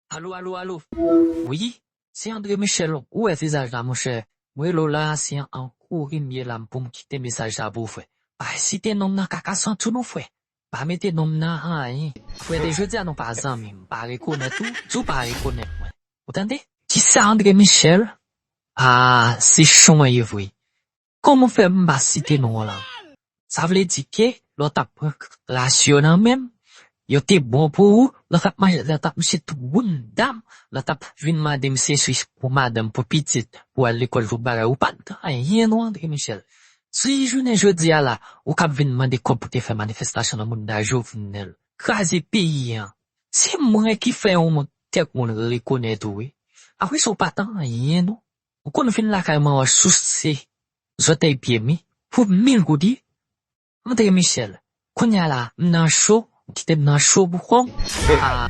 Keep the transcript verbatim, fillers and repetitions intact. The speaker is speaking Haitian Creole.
Alo, alo, alo. Wi, se André Michel. Ou wè vizaj la, monchè. Mwen rele w la, se an kouri m ye la pou m kite mesaj sa pou ou, frè. Pa site non m nan kaka santi w non, frè. Pa mete non m nan anyen. Frè, de jodi a nou pa zanmi, m pa rekonèt ou, di w pa rekonèt mwen. Ou tande? Kisa André Michel? Ah, se chon an ye vre. Kòman w fè m pa site non w lan? Sa vle di ke lè w t ap pran klas yo nan men m, yo te bon pou ou, lè w t ap manje, lè w t ap manje tout wounda m, lè w t ap vin mande m se si pou madanm, pou pitit, pou al lekòl, tout bagay, ou pa t gen anyen non, André Michel. Si jounen jodi a la, ou k ap vin mande kòb pou te fè manifestasyon nan mounda Jovenel, kraze peyi an, se mwen ki fè yon tèk moun rekonèt ou, wi. Apre sa, ou pa t anyen non. Ou konn vin lakay mwen wè souse zòtèy pye m, wi, pou mil goud, wi. André Michel, kounye a la, m nan cho, ou kite m nan cho pou kò m. Ah.